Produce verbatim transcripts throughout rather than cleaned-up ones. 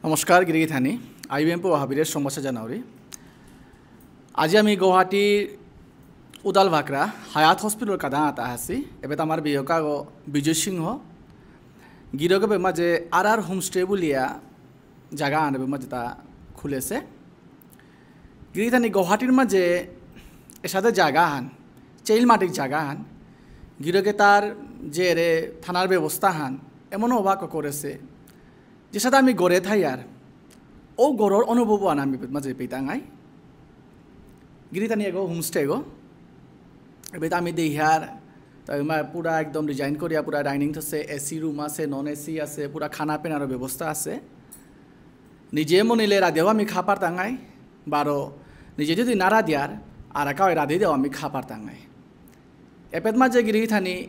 নমস্কার গিরিগিথানি। আইবিএম পো হাবিরে সম্ভাষা জানাউরি। আজি আমি গুয়াহাটির উদাল ভাকরা হায়াত হসপিটাল কাদা আতা আছি। এবে তো আমার বিয়কাগো বিজয় সিংহ। গিরকে বে মাঝে আর আর হোমস্টে বুলিয়া জায়গা আনবে মাঝে তা খুলেছে। গিরিগিথানি গুয়াহাটির মাঝে এসাদে জায়গা হান, চেইল মাটির জায়গা হান। গিরকে তার যে রে থানার ব্যবস্থা হান, এমনও অবাক করেছে। যে সাথে আমি গড়ে থাই আর, ও গড়র অনুভব আন আমি মাঝে পেতাঙাই। গিরিগিথানি এগো হোমস্টে গো। এবে তো আমি দেহিয়ার, তাই মা পুরা একদম ডিজাইন করিয়া পুরা ডাইনিং আছে, এসি রুম আছে, নন এসি আছে, পুরা খানা পিনার ব্যবস্থা আছে। নিজে মনিলে রাধিয়াও আমি খা পারতাঙাই, বারো নিজে যদি না রাধিয়ার, আর কাউ রাধি দেও আমি খা পারতাঙাই। এপেত মাঝে গিরিগিথানি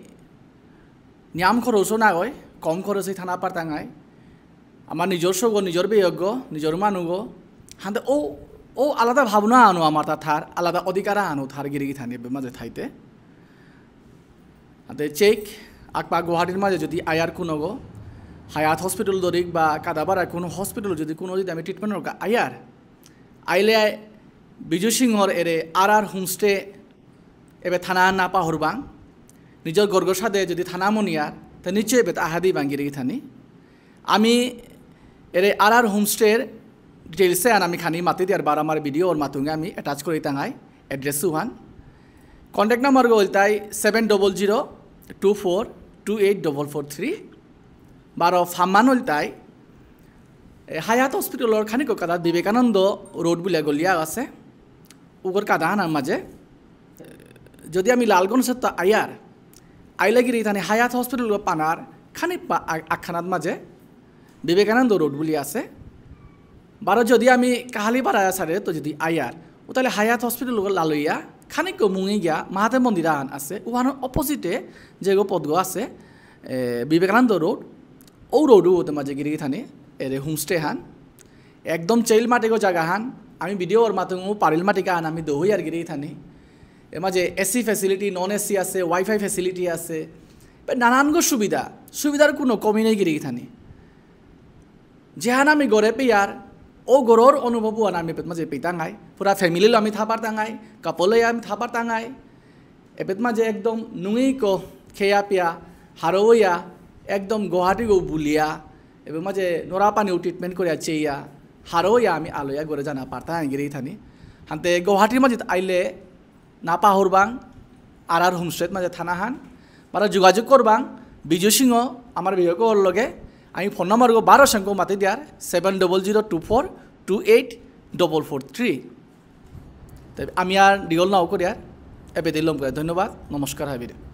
নিয়াম খরচও না গয়, কম খরচে থানা পারতাঙাই। আমার নিজর সৌগ, নিজর বেয়গ, নিজর মানুগ, হাতে ও, ও আলাদা ভাবনা আনো আমার তা থার, আলাদা অধিকার আনো থার গিরিগিথানি এপেত মাঝে থাইতে। হাতে চেক, আকপা গুয়াহাটির মাঝে যদি আয়ার কোনোগো, হায়াত হসপিটাল দরিক বা কাদাবারা কোনো হসপিটাল যদি কোনো যদি আমি ট্রিটমেন্ট হোক আয়ার, আইলে বিজু সিংহর এরে আর আর হোমস্টে এবে থানা না পাহরবাং, নিজর গর্গর সাথে যদি থানা মনিয়ার, তা নিশ্চয় এবে আহাদি বাঙ্গিরি থানি। আমি এরে আর আর হোমস্টের ডিটেলসে আন আমি খানি মাতি দিয়ার বার আমার ভিডিও ওর মাতুঙ্গে আমি অ্যাটাচ করি তাঙাই অ্যাড্রেস সুহান। কন্ট্যাক্ট নাম্বার গো ইলতাই seven double zero two four two eight double four three. বারো ফাম্মান ইলতাই এ, হায়াত হসপিটালর খানিক কাদা বিবেকানন্দ রোড বুলিয়া গলিয়া আছে। উগর কাদা হানার মাঝে, এ, যদি আমি লালগঞ্জ তো আয়ার, আইলে গিরি থানি হায়াত হসপিটাল পানার খানিক পা-, আ-, আখানাত মাঝে বিবেকানন্দ রোড বুলি আছে। বারো যদি আমি কাহালিপাড়া সারে তো যদি আয়ার, ও তাহলে হায়াত হসপিটাল লালইয়া খানিক মুঙে গিয়া মাহাতে মন্দির আহান আছে, ওহানোর অপোজিটে যেগো পথগো আছে, এ, বিবেকানন্দ রোড, ও রোডও ওতে মাঝে গিরি থানি এরে হোমস্টে হান। একদম চেইল মাটিগো জায়গা হান। আমি ভিডিও ওর মাতুঙ্গু পারিল মাটিকা হান আমি দোহই আর গিরি থানি। এর মাঝে এসি ফ্যাসিলিটি, নন এসি আছে, ওয়াইফাই ফ্যাসিলিটি আছে। বে নানানগো সুবিধা, সুবিধার কোনো কমি নেই গিরি থানি। যেহান আমি গড়ে পেয়ার, ও গড়র অনুভব ওহান আমি এপেত মাঝে পেতাঙাই। পুরা ফ্যামিলি লো আমি থাপার তাঙাই, কাপল লো আমি থাপার তাঙাই। এপেত মাঝে একদম নুঙি কো খেয়া পিয়া, হারৌয়া, একদম গুয়াহাটিগো বুলিয়া, এপেত মাঝে নরা পানিও ট্রিটমেন্ট করিয়া চেয়া, হারৌয়া আমি আলয়া গড়ে জানা পারতা আঙ্গিরি থানি। হানতে গুয়াহাটির মাঝে আইলে না পাহরবাং, আর আর হোমস্টেত মাঝে থানা হান, বারো যোগাযোগ করবাং, বিজু সিংহ, আমার বিয়োগর লগে, আমি ফোন নম্বর গো বারো সংখ্যা মাতি দিয়ার, seven double zero two four two eight double four three. আমি আর ডিগল নাও করিয়ার, এবে দিলাম করে। ধন্যবাদ, নমস্কার হাবিরে।